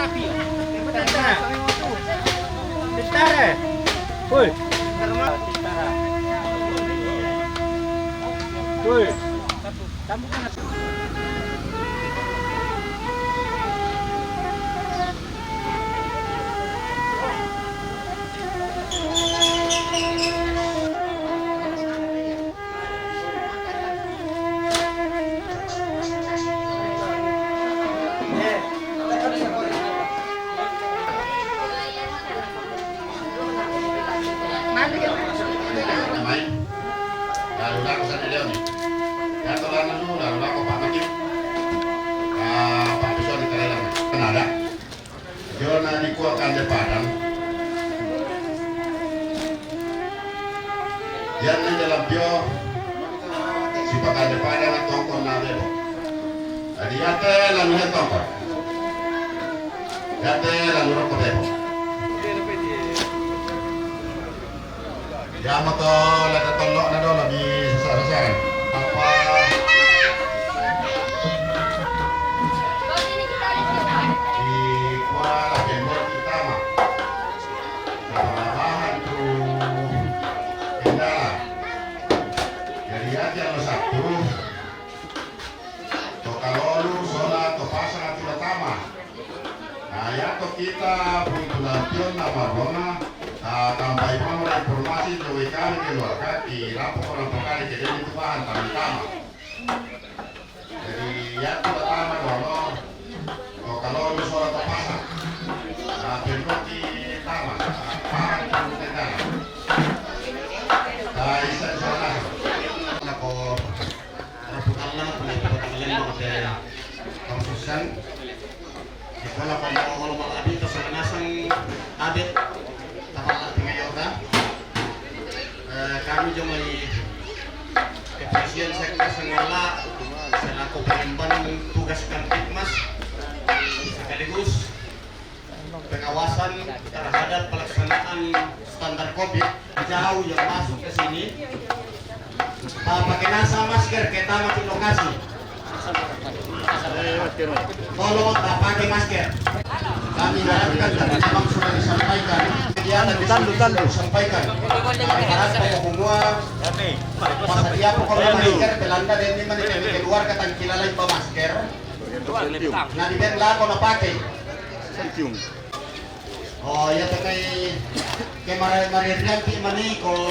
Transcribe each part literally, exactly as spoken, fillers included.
Tentara. Tentara. Woi. Tentara. Woi. Mai. Lalu laku sana dia ni. Ya, tolong dulu, lalu laku Pak Maki. Ah, Pak Pesoni kalian. Kan ada. Jona di kuah kande Padang. Yan na jalan pio, si pakande Padang tongkon na bebo. Jadi yate lalu he tongkon. Yate lalu roko bebo. Yamo to lada tolok na dolo di sasar-sasaran. Apa? Di kuala tembok utama. Sama bahan tu kendala. Jadi aja lo satu. To kalolu sola to pasang ati tama. Nah, ya to kita puntu lampion na marronga, ah, tambai pamora informasi jo wekali keluarga, ki rapo ko rapo kali ke deni tu bahan tami tama. Jadi, ya to tama dono, to kalolu sola to pasang. Nah, penroti tama, bahan puntu tama. Nah, isa sola. Nako Raputanna, puna ipatangalemma mate Kamsusan. Ikola ko olo malabi to sanga nasang adet tapala tingayota. Eh, kami jo mai kepolisian sektor Sengala selaku pengemban tugas Kamtibmas sekaligus pengawasan terhadap pelaksanaan standar covid. Jauh yang masuk ke sini, pakai nasa masker ke tamat lokasi. Tolong pakai masker. Kami harapkan tadi memang sudah disampaikan. Media tadi sudah disampaikan. Kami harap semua masa dia pokoknya masker, Belanda dan ini mana keluar kata kilala iba masker. Nah, di ben lako na pakai. Oh, ya, pakai ke mare-, mare rianti maniko.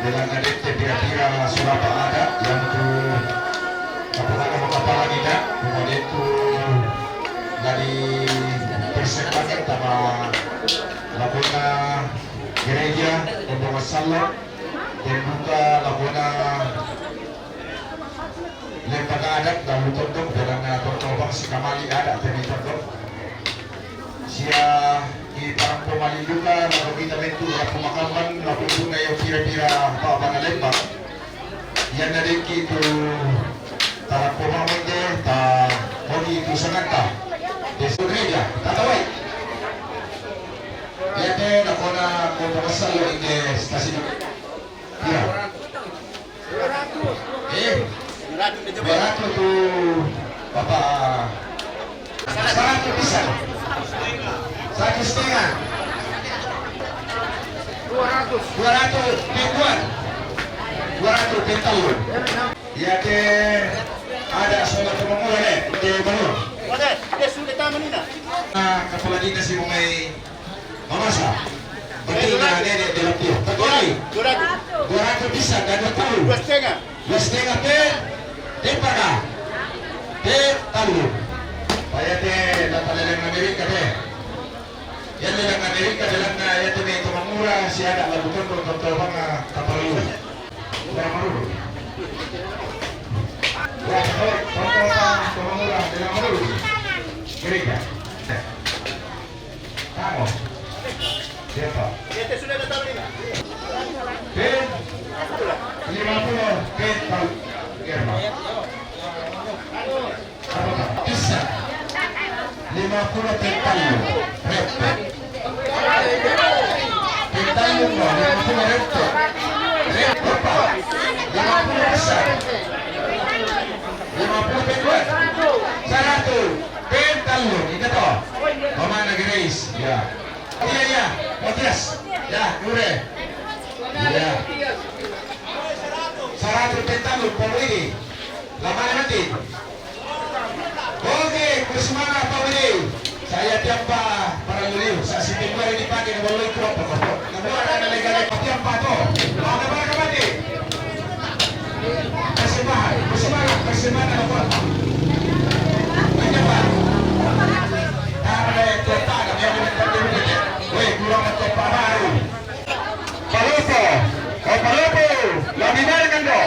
Dengan adat pira-pira sulapa adat yang tu kapala kapala kita, kemudian tu dari persiapan sama lakona gereja, rombongan salo, dan buka lakona lembaga adat, lalu tondok, dan na tondok bang si kamali adat, temi tondok. Sia i parang pomali duka, lalu kita bentuk, lalu pemakaman, lalu pun kayak pira-pira apa, apa na lembang. Yang na dengki tu, tarang pomali de, ta, modi tu sanganta. Desa gereja, tak tahu, eh. Ya, te, na kona, ko pasal lo inde stasi. Iya. Eh, dua ratus tu, Bapak. Seratus bisa. Satu setengah. Dua ratus. Dua ratus ribuan. Dua ratus pintal. Ya, ke ada saudara pemula, eh, ke Banua. Ada, dia sudah taman ini, nak? Ah, kepala dinas si Bumai. Mamasa. Berarti na nene de lapio. Totoli. Dua ratus. Dua ratus bisa dan dua talu. Dua setengah. Dua setengah pe. Te paga. Te talu. Paya te data lelang Amerika te. Yang lelang Amerika, lelang na ya te me Tomamura, si ada lagu tondok, tondok banga, tapalu. Lelang Maruru. Ya, tondok, tondok banga, Tomamura, lelang Maruru. Amerika. Tamo. Siapa? Pin. Lima puluh. Pin. Germa. Lima pulo pengtallu. Rep. Pengtallu, no, lima pulo rep. Rep, apa? Lima pulo besar. Lima pulo pengdua. Saratu. Pengtallu. Ika to. Pamana Grace. Ya. Iya, iya. Matias. Ya, Nure. Iya. Saratu pengtallu, Paul ini. Lama nanti. Oke, bersemangat Pak Widi. Saya tiap Pak para lulu, saya si tiap hari dipakai ke bawah itu apa kok. Kedua ada lagi ada tiap Pak to. Ada berapa mati? Persembahan, bersemangat, bersemangat apa? Tiap Pak. Karena itu tak ada yang mendapat dulu. Weh, kurang apa Pak baru? Palopo, o Palopo, la minare kando.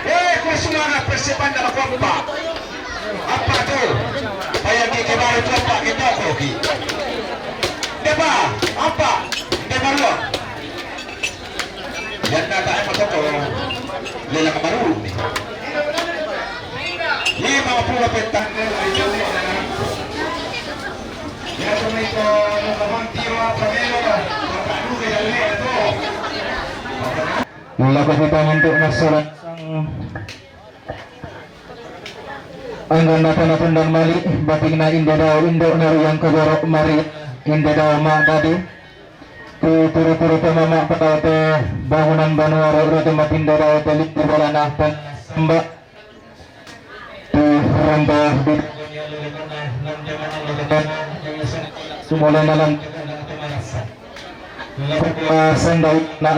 Eh, ko sumanga persiapan dalla Coppa. Apa tu? Paya ki ke baru Coppa ke toko ki. Depa, apa? Depa ruang. Yan na tayo matoko. Lela kamaru. Lima puluh petang. Lako kita untuk masalah angga na tana tundan mali, batingna inde dau indo na ruyang kaboro mari inde dau ma dadi. Tu turu-turu tu mama padaute bangunan banua ro ro tempat inde dau telik di balana samba. Sumole nalan sandai na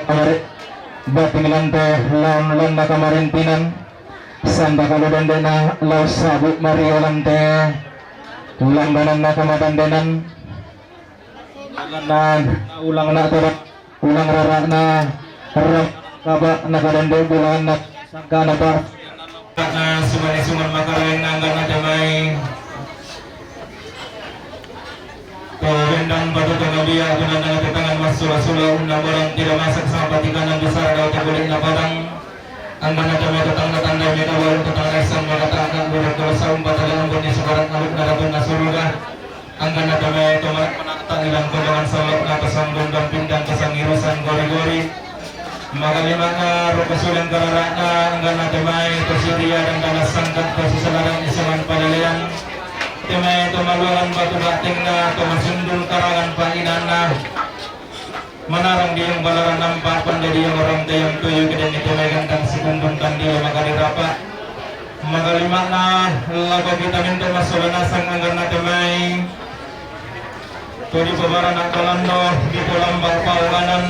amare bating lante laun lanna kamarintinan sanda kalu dende na lau sabu mario lante langganan na kamadandenan. Ulang na, ulang na tara, ulang rara na, ram kaba na kadande bulan na sangka na ba. Na sumani suman makarain na angga na damai. Pawendang batu tengah dia, tunang tengah tetangan mas sula-sula, undang orang tidak masak sampai tikanan besar dau tegulik na padang. Angga na damai tetangga tanda mega warung tetangga sang mega tangga guru kalau saum batali ambon ni sebarat aluk na rabun na suruga. Angga na damai tomarak panata ilang kondangan salok na pasang gondang pindang pasang irusan gori-gori. Makalima na rupa suling karara na angga na damai to siria dan dana sangkat to sisalaran isaman palelean. Damai to malualan batu bating na to masundul karangan painana. Manarang diyung balaran nampak pandai diyung orang tayang tuyu kedeni damai gantang sikundung tandil maka dirapa. Makalima na lako kita minta masalah nasang anggar na damai. Tuli pabara na kalando di polam bapau kanan.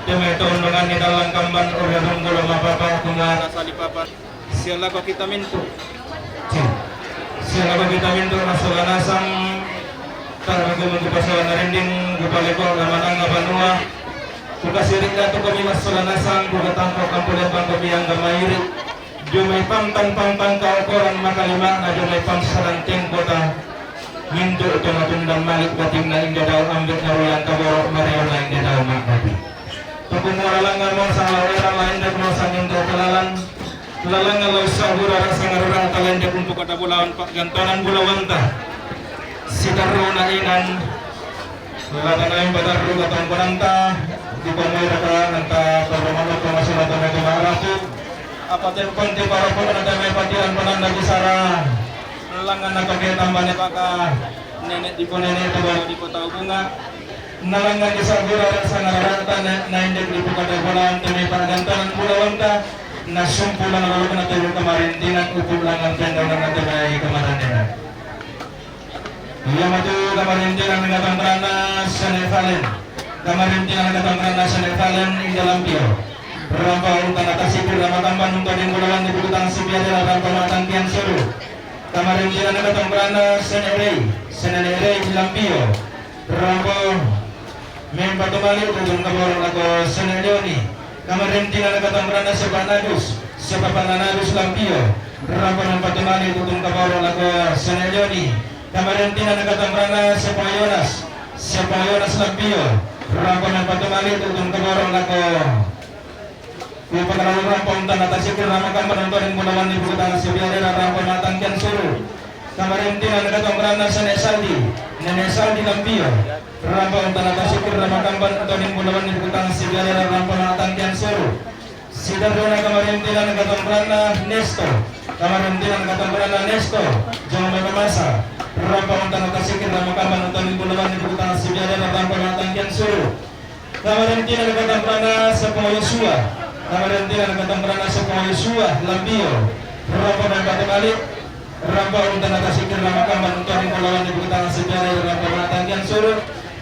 Damai to undungan ni dalang kamban urga dunggulo mapapa kunga. Siya lako kita mintu. Siya lako kita mintu na sola nasang. Tara mangko-mangko pasola narinding, gupaleko na mananga banua. Kukasirik datu kami masola nasang, kukatangko kampulian bangko biang gamairi. Jumai pantang-pantang kaukoran makalima na jumai pangsadan tengkota. Mintu to matundang malik bating na inda dau ambek na rulang kaboro mario na inda dau mangkapi. Tuku muara langa mo sa lawera lain dek mo sa mintu kalalan. Lalanga lau sabura rasa ngarura talende kumpu kada bulawan pak gantanan bulawanta. Sitaruna inan. Lalana yang badarru katangkunanta. Di pamira ka anta permamano pamasulatan na jemaah ratu. Apa tempon di parapun ada mai patiran pananda bisaran. Lalanga na kami tambane paka. Nenek di ko nenek tu baru di kota bunga. Nalangga di sabura rasa ngararata na, na inda di buka dagolan teme pagantanan bulawanta. Na sumpu lang lalu kena tulu kamarintinan upu langan tenda na teme kamarandenan. Iya matu kamarintinan ngatang perana sene valen. Kamarintinan ngatang perana sene valen ing dalam pio. Rampa untang atas sipir ramatamban untang di bulawan di bukutang sipiadela rampa matang tiang seru. Kamarintinan ngatang perana sene rei, sene rei ing dalam pio. Rampo mempa tumali tutun kaboro lako sene leoni. Kamarintinan nakatambrana sepa nadus, sepa pananadus lampio. Rampo mempa tumali tutun kaboro lako sene leoni. Kamarintinan nakatambrana sepa yonas, sepa yonas lampio. Rampo mempa tumali tutun kaboro lako Pagalalu rampa unta na tasikir ra makamban untoring bulawan ni bukutang sibiarera rampa matangkian suru. Kamarintinan katongkoranna Sene Saldi, Nene Saldi Lampio. Rampa unta na tasikir ra makamban untoring bulawan ni bukutang sibiarera rampa matangkian suru. Sidarrona kamarintinan katongkoranna Nesto. Kamarintinan katongkoranna Nesto. Jong Mama Masa. Rampa unta na tasikir ra makamban untoring bulawan ni bukutang sibiarera rampa matangkian suru. Kamarintinan katongkoranna Sepong Yosua. Kamarintinan katongkoranna Sepong Yosua Lampio. Rampa mempa tumalik. Rampa unta na tasikir ra makamban untoring bulawan ni bukutang sibiarera rampa matangkian suru.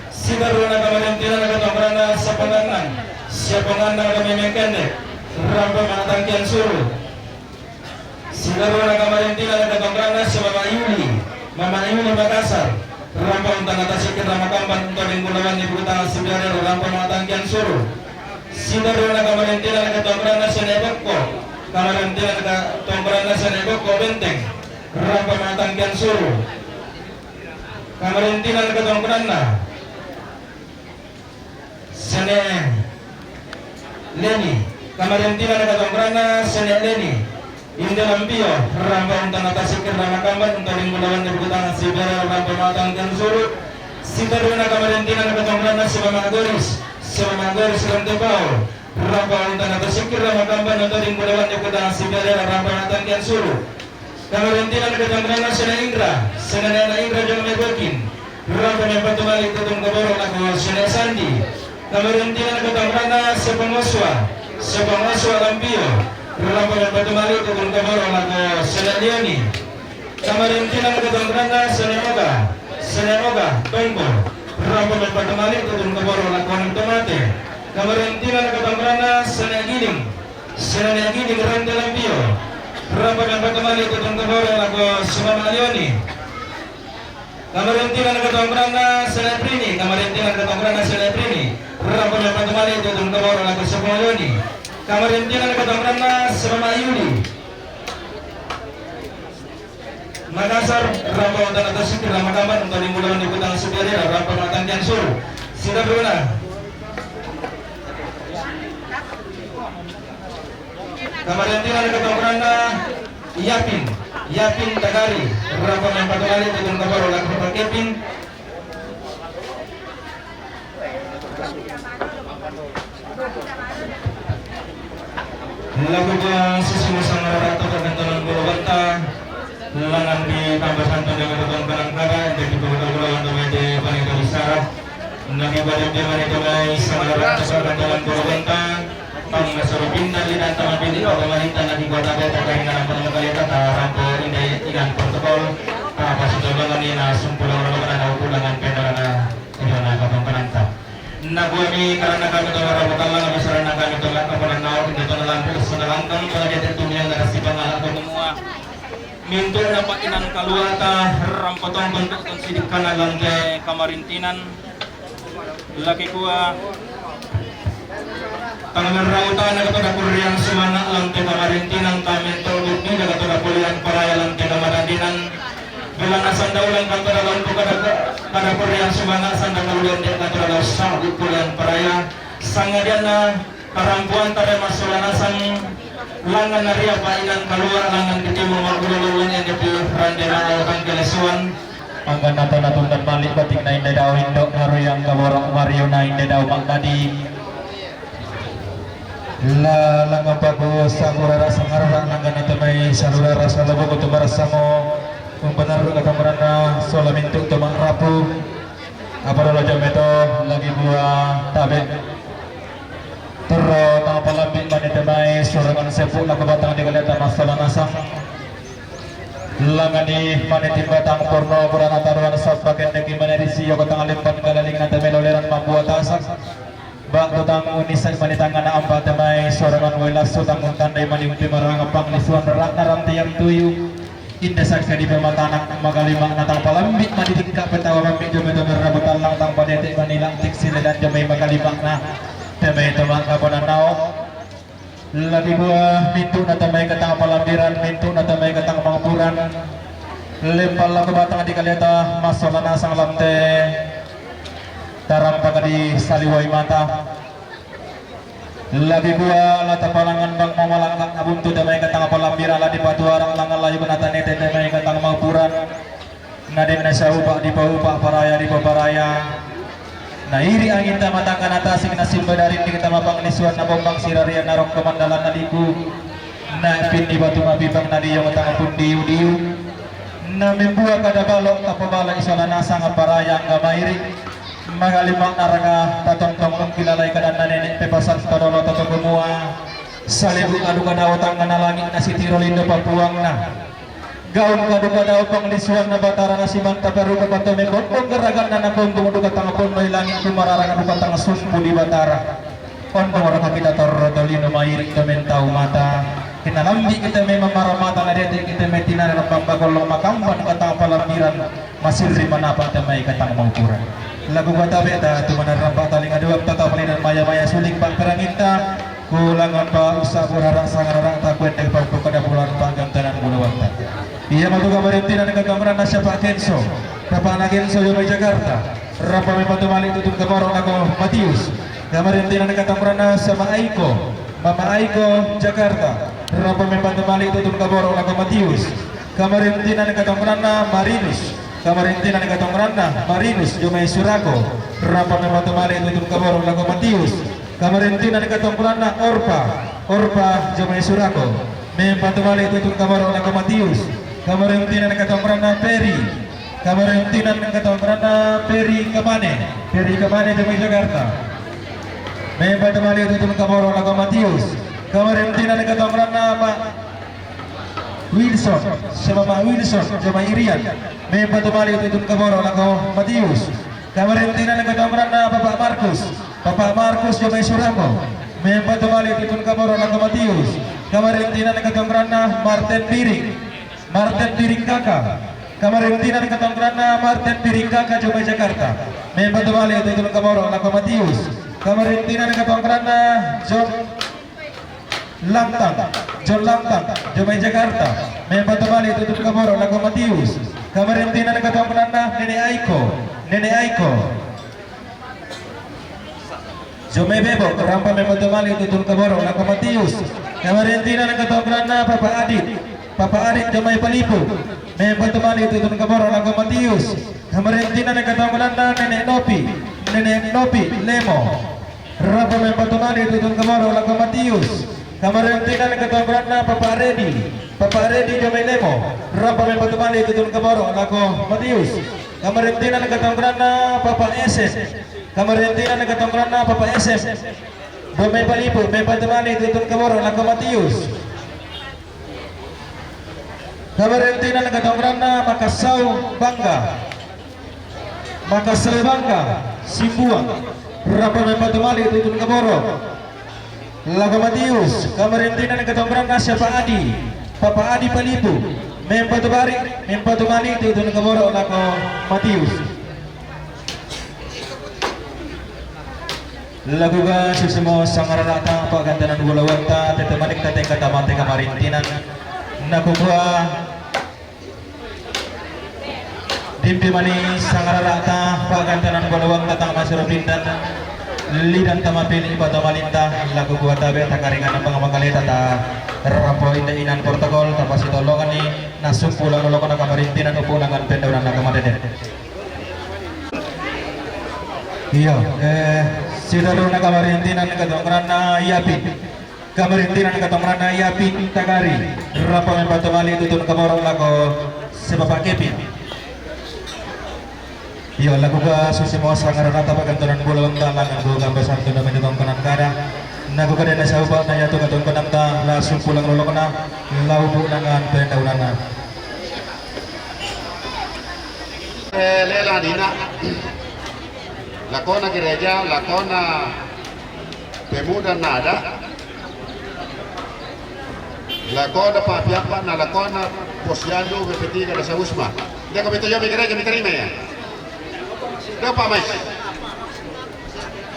Sidarrona kamarintinan katongkoranna Sepong Anang. Sepong Anang Meme Kendek. Rampa matangkian suru. Sidarrona kamarintinan katongkoranna si Mama Yuli, Mama Yuli Makassar. Rampa unta na tasikir ra makamban untoring bulawan ni bukutang sibiarera rampa matangkian suru. Sidarrona kamarintinan katongkoranna Sene Bokko, kamarintinan katongkoranna Sene Bokko Benteng. Rampa matangkian suru. Kamarintinan katongkoranna Sene Leni. Kamarintinan katongkoranna Sene Leni. Inde Lampio, rampa unta na tasikir ra makamban untoring bulawan ni bukutang sibiarera rampa matangkian suru. Sidarrona kamarintinan katongkoranna si Mama Goris, si Mama Goris Rantepao. Rampa unta na tasikir ra makamban untoring bulawan ni bukutang sibiarera rampa matangkian suru. Kamarintinan katongkoranna Sene Indra, Sene Nena Indra jong Mebokin. Rampa mempa tumalik tutun kaboro lako Sene Sandi. Kamarintinan katongkoranna Sepong Yosua, Sepong Yosua Lampio. Rampa mempa tumalik tutun kaboro lako Sene Leoni. Kamarintinan katongkoranna Sene Oga, Sene Oga Tongko. Rampa mempa tumalik tutun kaboro lako Neng Tomate. Kamarintinan katongkoranna Sene Giling, Sene Giling Rante Lampio. Rampa mempa tumalik tutun kaboro lako si Mama Leoni. Kamarintinan katongkoranna Sene Prini, kamarintinan katongkoranna Sene Prini. Rampa mempa tumalik tutun kaboro lako si Mama Leoni. Kamarintinan katongkoranna si Mama Yuli Makassar. Rampa unta na tasikir ra makamban untoring bulawan ni bukutang sibiarera rampa matangkian suru. Sidarrona kamarintinan katongkoranna Yapin, Yapin Tagari. Rampa mempa tumalik tutun kaboro lako Papa Kepin. Lagu jong sisi musang rarato kagantonan bulu banta. Langan di tambasan tanda katong panangkara, ende di bulu bulu ando mede panita bisara. Nagi badan dia manita mai sama rarato kagantonan bulu banta. Tang nasoro pinda lidan tama pili pada malita nagi buat ada tak kain dalam panangkara kata rampo inde ikan protokol. Apa sudah bangun ni na sumpulang orang kena upulangan pendana. Idona katong pananta. Nabuami karana kami to marabutallang, abis karana kami to makapananaw, inda to nalampu, so nalangkang, pala jati tumiang, nakasipang, ala ko kumua. Mintu napa inan kaluata, rampotong bentuk ton sidik kana lante kamarintinan. Laki kua. Tangan rauta na kato da kuriang sumanga lante kamarintinan, tamen tolbut ni da kato da kulian paraya lante kamarintinan. Bilang na sanda ulang kanto da lampu kada, kada kuriang sumanga sanda kalulian de kanto da lau sabut kulian paraya. Sangadian na karampuan tare masulan asang langan na ria pa inan kalua langan kitimu magulululun yang kiti rande na awakan kelesuan. Angga na tana tundan malik batik na inde dau indo naruyang kaborok mario na inde dau magdadi. La, langa bagus, aku rara sangar, nangga na temai, salura rasa lobo kutu barasamo, umbenar ruka kamarana, sola mintu tu mangrapu, apa rolo jameto, lagi buah tabe. Tero, tang palambik mani temai, surangan sepuk, laku batang di galeta, masalah nasang. Langani mani timbatang porno, kurana taruan, sapaken deki mani risi, yoko tang limpan galaling, na temai loleran, mambuat asak. Bang tutang unisai mani tangana ampa temai sorangan welas sotang untandai mani umpi maranga panglisuan rak narantian tuyu. Inda saksa di pematanak magalima natang palambik mani tingka petawa mambik jome tome rabu talang tang padete mani lantik siledan jome magalima na temai teman kapanan nao. Lagi buah mintu na temai ketang palambiran, mintu na temai ketang mangpuran. Lempal laku batang di kaleta, masola nasang lamte. Taram pakadi saliwai mata. Labi bua la tapalangan bang mamalangkat abuntu damai katang palambira la dipatuarak langan layu kena tanete damai katang maupuran. Nadin na saupak dipaupak paraya dipaparaya. Na iri angin tamatangka na tasik na simba darin di katama panglisuan na bombang sirarian na rok kamandalan na liku. Na pin di batu mapi bang na diyong tangapun diu-diu. Na membuat kada balok tapabala isola na sanga paraya angga mairi. Magalimak naraka tatongtong ungkilalai kadan na nenek pepasan padolo toto kemua. Salebu adu kada otang na langit na sitiro lindo papuang na. Gaun kadu kada opang lisuan na batara na simanta peruka pato mebotong geragan na nakombong duka tangapon mai langit kumarara duka tanga sumpu di batara. Ondong raka kita torro tolino mairi to mentau mata. Kita lambi kita memang maramata na dete kita metina dalam bamba golong makamban katang palambiran. Masirri manapa' te mai katang maupuran. Lagu katabe' ta tu manarramba talinga duang tata palinan maya-maya suling pa'peranginta. Kulangan pa ussa burara sangarara ta kuende pa kada bulan pa'gantanan bulawatta. Iya matu kabarintinan katang ranna siapa Kenso. Bapa'na Kenso jomai Jakarta. Rapa membantu malik tutun kaboro lako Matius. Kabarintinan katang ranna sama Aiko. Mama Aiko Jakarta. Rapa membantu malik tutun kaboro lako Matius. Kamarentinan katongkolanna Marinus. Kamarentinan katongkolanna Marinus jomai Surako. Rapa membantu malik tutun kaboro lako Matius. Kamarentinan katongkolanna Orpa. Orpa jomai Surako. Membantu malik tutun kaboro lako Matius. Kamarentinan katongkolanna Peri. Kamarentinan katongkolanna Peri Kamane. Peri Kamane jomai Jakarta. Membantu malik tutun kaboro lako Matius. Kamarentinan katongkolanna Pak Wilson, sama Pak Wilson, sama Irian. Membantu malik tutun kaboro lako Matius. Kamarentinan katongkolanna Bapak Markus. Bapak Markus jomai Surako. Membantu malik tutun kaboro lako Matius. Kamarentinan katongkolanna Martin Piring. Martin Piring Kaka. Kamarentinan katongkolanna Martin Piring Kaka jomai Jakarta. Membantu malik tutun kaboro lako Matius. Kamarentinan katongkolanna John Langtang, John Langtang, jomai Jakarta. Membantu malik tutun kaboro lako Matius. Kamarentinan katongkolanna Nenek Aiko. Nenek Aiko. Jomai Bebo, rampa membantu malik tutun kaboro lako Matius. Kamarentinan katongkolanna Papa Adit. Papa Adit jomai Palipu. Membantu malik tutun kaboro lako Matius. Kamarentinan katongkolanna Nenek Nopi. Nenek Nopi, Lemo. Rapa membantu malik tutun kaboro lako Matius. Kamarentinan katongkolanna Papa Redi. Papa Redi jomai Lemo. Rapa membantu malik tutun kaboro lako Matius. Kamarentinan katongkolanna Papa Esep. Kamarentinan katongkolanna Papa Esep. Jomai Palipu membantu malik tutun kaboro lako Matius. Kamarentinan katongkolanna Makassau Bangga. Makassau Bangga, Simbuang. Rapa membantu malik tutun kaboro lako Matius. Kamarentinan katongkolanna siapa Adi. Papa Adi Palipu. Membantu bari, membantu malik tutun kaboro lako Matius. Laguga susimo sangarara'ta pa'gantanan bolawanta tete manikta tengka tamate kamarintinan. Nakukua dimpi mani sangarara'ta pa'gantanan bolawanta tang masuro pindan lidan tamapili ipa tamalinta. Lakukua tabe takaringan bang makaleta ta rampo inda inan protokol tapasitolongani nasumpu lalu lokona kamarintinan upu langan pendaunan nakamadede. Iyo, eh, sidaruna kamarintinan katongkolanna Yapi. Kamarintinan katongkolanna Yapi Tagari. Rapa membantu malik tutun kaboro lako si Bapak Kepin. Iyo, laguga susimo sangarara'ta pa'gantanan bolawanta langan go gambasan tunda menye tongkonan kada. Naguga dena saupa na yatu katongkonanta la sumpu langan lolokona la upu langan pendaunana. Eh, lela dina. Lakona gereja, lakona pemuda nada. Lakona pa'piappa'na, lakona posyandu, B P tiga, Desa Wisma. Dia ko beto yo gereja miterima ya. Dapat mai.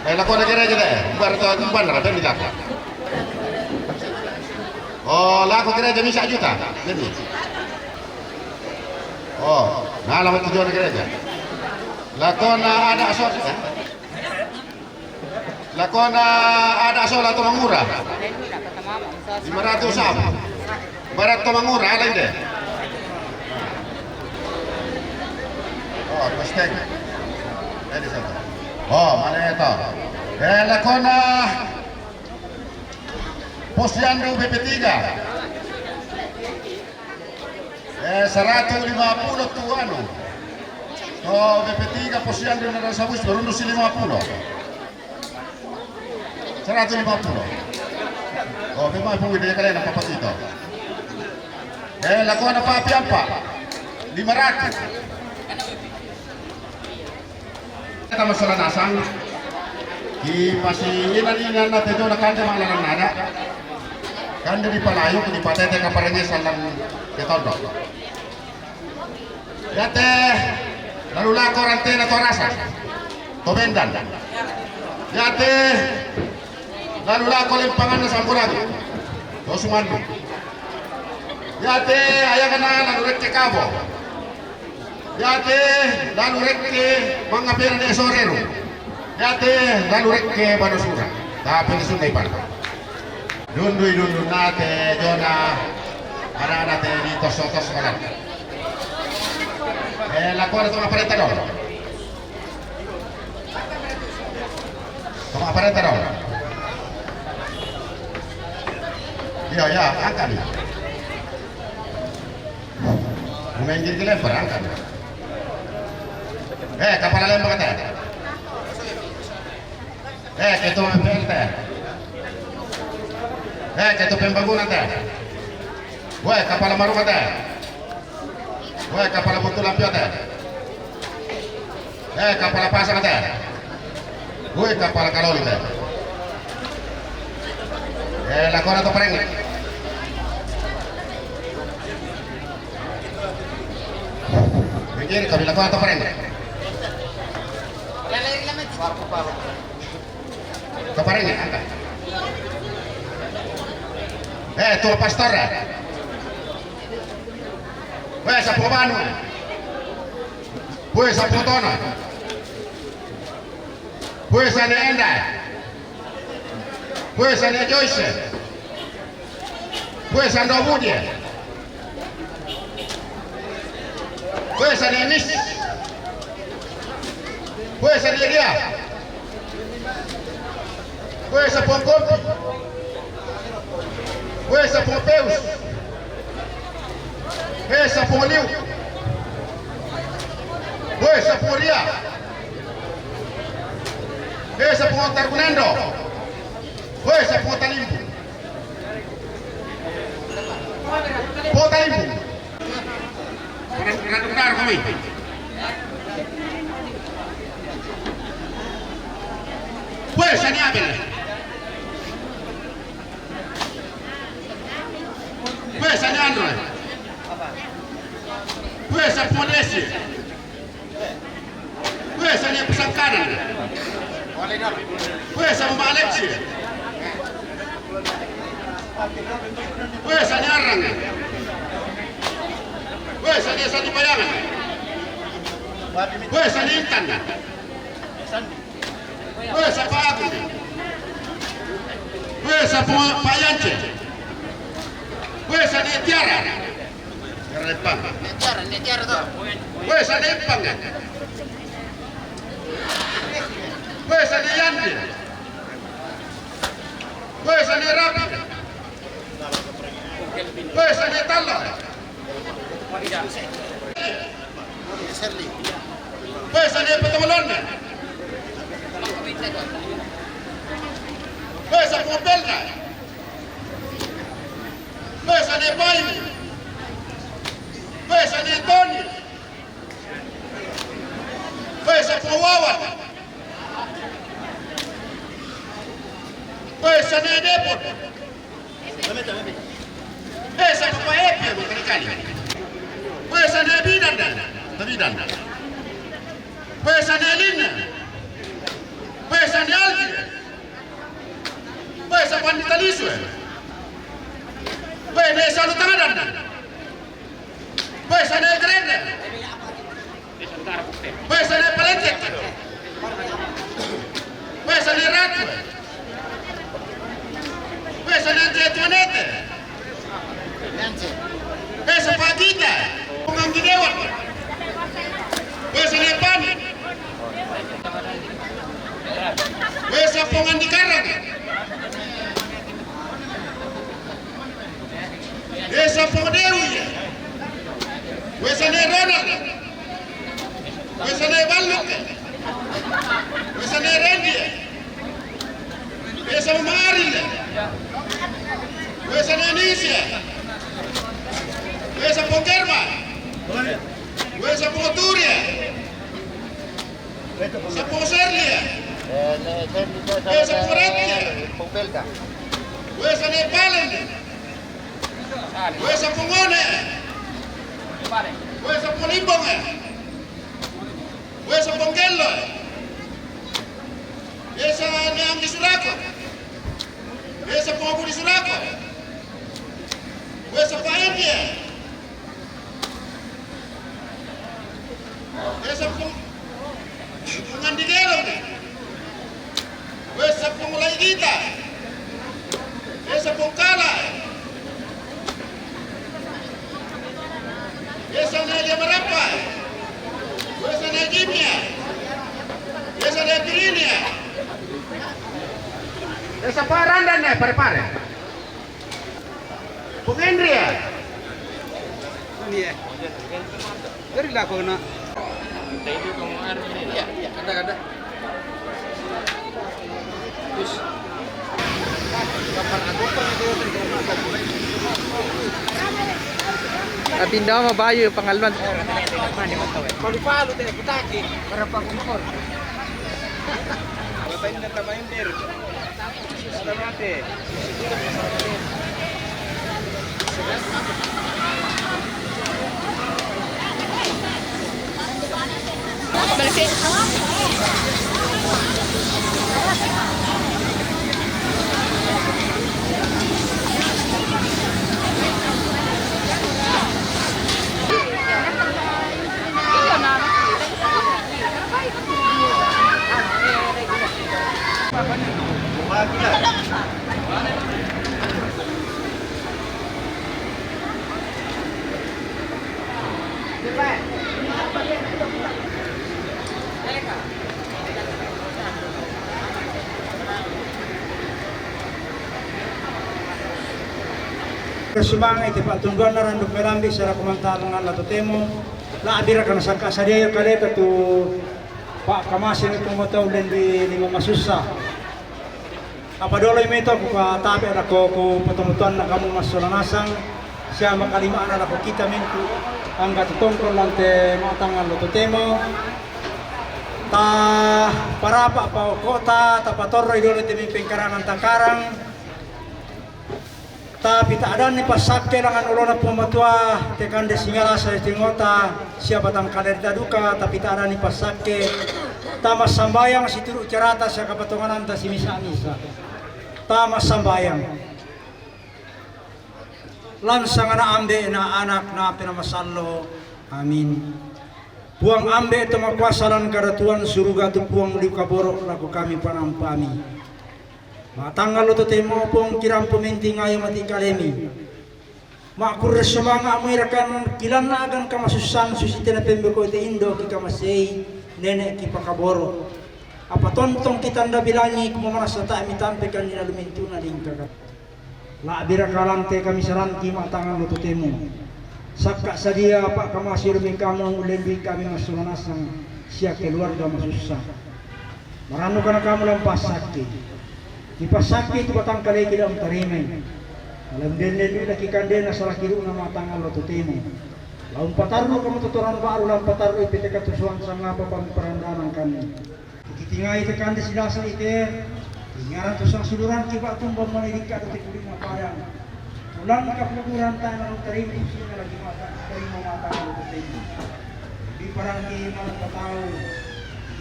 Eh, lakona gereja deh. Bar to bar rapi ni lako. Oh, lako gereja misa juta. Demi. Oh, nah lama tujuan gereja. Lakona ada asor. Eh? Lakona ada sola Tomangura. Lima ratus am. Barat Tomangura, ada inde. Oh, Mustang. Ini satu. Oh, mana itu? Eh, lakona Posyandu B P tiga. Eh, seratus lima puluh tu anu. Oh, B P tiga Posyandu na sabus, baru si lima puluh. Seratus lima puluh. Oh, memang pun dia kalian apa itu? Eh, lakona Papi ampa. Lima ratus. Kita masalah nasang. Di pasi ina ni na tejo na kande malaran nada. Kande di palayu, di patete kaparanya salam ketondo. Yate, lalu lako rantena to rasa. To bendan. Yate, lalu lako lempangan na samburan. To sumandu. Yate, ayakana lalu rekke kabo. Yate, lalu rekke mangapena ne soreru. Yate, lalu rekke bano sura. Tapi di sungai pan. Dundui dundu nate jona. Ada nate di tos-tos kanan. Eh, lakona toma pareta dong. Toma pareta dong. Iya, iya, angkat nih. Main gini lempar, angkat nih. Eh, kapala lempar kata. Eh, ketua M P R te. Eh, ketua pembangunan te. Weh, kapala maruma te. Weh, kapala Buntu Lampio te. Eh, kapala pasang te. Weh, kapala kaloli te. Eh, lakona to pareng. Mikir kami lakona to pareng. Kapareng, angkat. Eh, tua pastor. Weh, sapu banu. Weh, sapu tona. Weh, sane enda. Weh, sane Joyce. Weh, sando buje. Weh, sane Nis. Weh, sane dia. Weh, sapu kompi. Weh, sapu peus. Weh, sapu liu. Weh, sapu ria. Weh, sapu targunendo. Weh, sapu talimbu. Pota ibu. Randung dar kami. Weh, sani Abel. Weh, sani Androy. Weh, sapu Modesi. Weh, sani Pesangkaran. Weh, sapu Alexi. Weh, sani Arang. Weh, sani, sani Bayangan. Weh, sani Intan. Weh, sapu Agung. Weh, sapu Payance. Weh, sani Tiara. Repang. Tiara, ne Tiara to. Weh, sani Pang. Weh, sani Yandi. Weh, sani Rapi. Weh, sani Tala. Weh, sani Petolon. Weh, sapu Belna. Weh, sani Bayu. Weh, sani Toni. Weh, sapu Wawan. Weh, sani Depot. Weh, sapu Epi, kali-kali. Weh, sani Bidan. Bidan. Weh, sani Lina. Weh, sani Aldi. Weh, sapu Andi Talisu. Weh, ne salu tangadan. Weh, sani Grenda. Weh, sani Palentek. Wesa ne Ratu. Wesa ne Antonete. Wesa Pagita. Pongan Gideon. Wesa ne Pani. Wesa Pongan di Karang. Wesa Pongan Dewi. Wesa ne Ronald. Wesa ne Baluk. Wesa ne Rendi. Wesa Maril. Wesa ne Nisia. Wesa Pongerma. Wesa Pongoturia. Wesa Pongoserlia. Wesa Pongoretia. Wesa ne Palen. Wesa Pongone. Wesa Polimbonge. Wesa Ponggello. Wesa Neangi Surako. Wesa Pongabudi Surako. Wesa Paendia. Wesa Pong-, Pongandigelo. Wesa Pongolaigita. Wesa Pongkala. Wesa ne Liamarapa. Wesa ne Jimia. Wesa ne Pirinia. Wesa Paranda ne pare-pare. Pungindria. Iya. Dari lah kau nak. Iya, iya, ada, ada. Terus. Atinda mo bayo pangalwan. Palu-palu deh, kutaki. Para pangkumpul. Batain na tamain, Mir. Sumanga' ite pa'tunduanna randuk melambi' sara kumantangan la totemo, la'bira kana sangka' sadia kaleta tu pa'kamase ni Puang Matua ullendu'i lima masussa. Apa dolo ime to kupatabe' lako kupatongutuanna kamu massola nasang, sia makalima'na lako kita mintu' angga tutongkol lante ma'tangnga lo totemo. Ta parapa' pa oko'ta, tapatorroi dolo te mipengkarangan takarang. Tapi ta'danni passakke langngan olona Puang Matua, te kande singalasa tingota, sia batang kalerita duka, tapi ta'danni passakke, tamassambayang situru' carata sia kapatongananta simisa-misa. Tamassambayang. Lansang ana' ambe' na anak na pena masallo. Amin. Puang ambe' to makuasa lan karatuan suruga tu Puang liu kaboro' lako kami panampami. Ma'tangnga lo totemo Puang kirampo mentingayo mati' kalemi. Ma'kurre sumanga'mu irakan kilanna agan kamasussan susi tena pembeko te indo' kikamasei nene' kipakaboro'. Apa tontong kitanda bilangi kumamanassa ta'mi tampekan ni lalu mintu'na lingkakan. La'bira kalante kami saranti ma'tangnga lo totemo. Sakka' sadia pa'kamase rumingkamu ullendu'i kami massola nasang sia keluarga masussa. Marannu kana kamu lampassakke. Ipassakke tu batang kaleki la untarimai. Alam denne dudaki kandena sala kiru'na ma'tangnga lo totemo. La umpatarru kamu totoran ba'ru la umpatarru ipete katusoan sangapa pamperandanan kami. Ikitingai te kande silasa ite, ingaran tu sang suluran kiba tumba mani dikka tu te kuling mapadang. Tulang kapukuran tanah terima sina lagi mata terima mata lo totemo. Di parang di mana patau.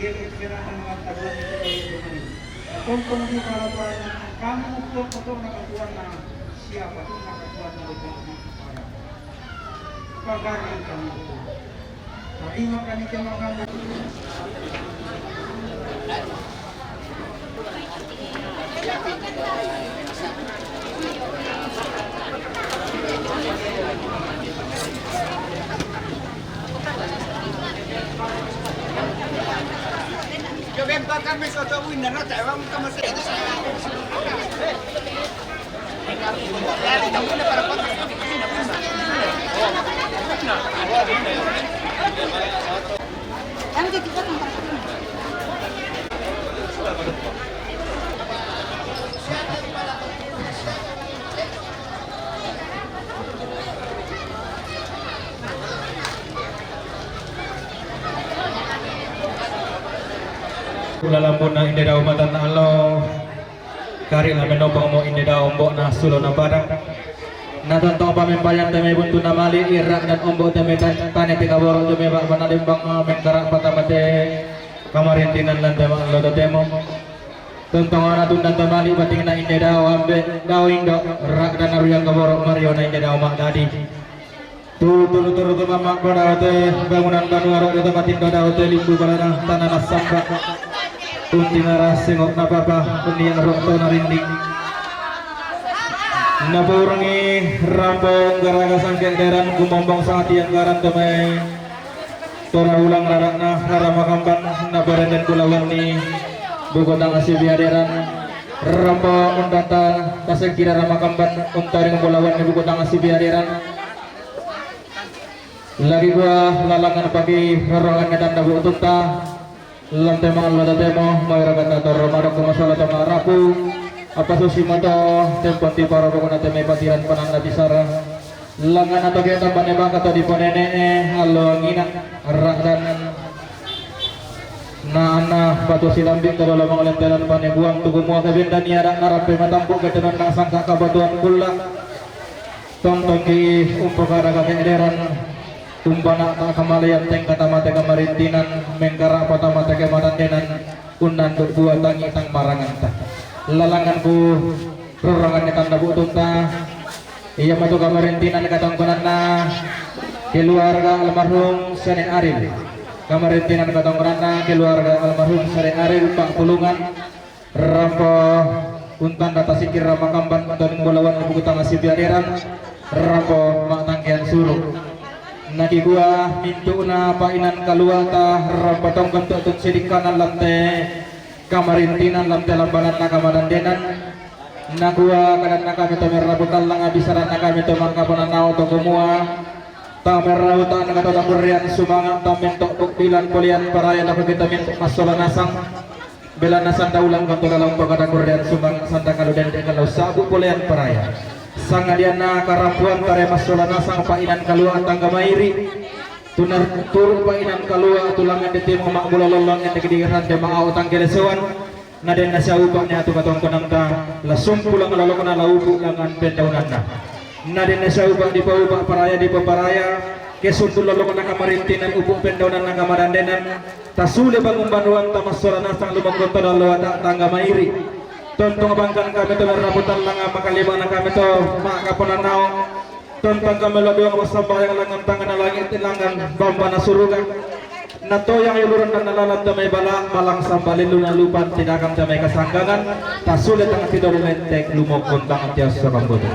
Game itu kena mengatakan itu dari itu. Tonton di mana parang kamu untuk untuk nak katuan na siapa tu nak katuan na. Pagari kami. Tarima kami kemangkan. Ulalampunna inde dao matan allo, kari' la menopangmo inde dao ombo'na sulo na padang. Na tontong pamempayang te mai buntu na mali', ira' dan ombo' te mai ta-, tane te kaboro' te mai ba'bana lembang mengkara' patamate kamarintinan lan te ma'allo totemo. Tontong ana tundan te mali' batingna inde dao ambe', dao indo', ra' dan aruyang kaboro' mariona inde dao ma'dadi. Tu turu-turu tu mamma' pada te bangunan banua ro' te matindo dao te limbu balana tanana samba. Unti nara sengo' na papa, unnia ro' to narinding. Napurengi rampo garaga sangke deran kumombong sangati anggaran te mai. Tora ulang rara'na rara makamban na berenden kulawanni buku tangasi biaderan. Rampo undata tasengki rara makamban untaring kulawanni buku tangasi biaderan. Lagi gua lalangan pagi rorongan ngetan dabu utunta. Lante ma'allo totemo, maera kata torro madokko masola to ma'rapu. Apa susi mato, tempon tiparo pokona teme patiran pananna bisara. Langana to keta pane baka to dipanene'e, allo angina, ra'dan. Na anna batu silambi to dolo mangolentelan pane buang tuku mua kebenda niara narape matampu ketenon nasangka kabatuan kulla. Tontongki umpokara kake'deran, umpana ta kamalean tengka tamate kamarintinan, mengkara patamate kamadandenan, unnandu dua tangi tang maranganta. Lalanganku roranganni tanda butunta, iya matu kamarintinan katongkonanna keluarga almarhum Sene Aril. Kamarintinan katongkonanna keluarga almarhum Sene Aril, Pak Pulungan. Rampo untanda tasikir ramakamban toning bolawan buku tangasi biaderan. Rampo ma'tangkean suru. Nakikua mintu'na pa'inan kaluata rampo tongkon tu'tun sidikkanan lante kamarintinan lante lambananna kamadandenan. Nakua kadanna kami to merrapu tallang abisaranna kami to mangkapona nao to kumua. Tamerrau ta'naka to takurrean sumanga' tammento' pokbilan polean paraya lako kita mintu' massola nasang. Belanna sanda ulang konto dalam pokada kurrean sumanga' sanda kalu dende kalau sabu polean paraya. Sangadianna karampuan tare massola nasang pa'inan kalua tangga mairi. Tunar turu pa'inan kalua tulangan detemo ma'bula lolong ende kedirante ma'au tangkelesewan. Na den nasiaupa' niatu katongkonanta, la sumpu langnga lolokna la upu' langngan pendaunanna. Na den nasiaupa' dipaupa' paraya dipaparaya, ke sumpu lolokna kamarintinan upu' pendaunanna kamadandenan, tasule bangun banuanta massola nasang lumokko todalloata tangga mairi. Tontong bangkan kami to merrapu tallanga makalimana kami to ma'kapona nao. Tontang kami la doang massambayang langngan tangngana langit, langngan bambana suruga. Natoyang yuluran dan nalalan damai bala, malang sambalillu nalupan tindakan damai kasanggangan, tasule tang tidoro lentek lumokkon tang tiasso kambodo.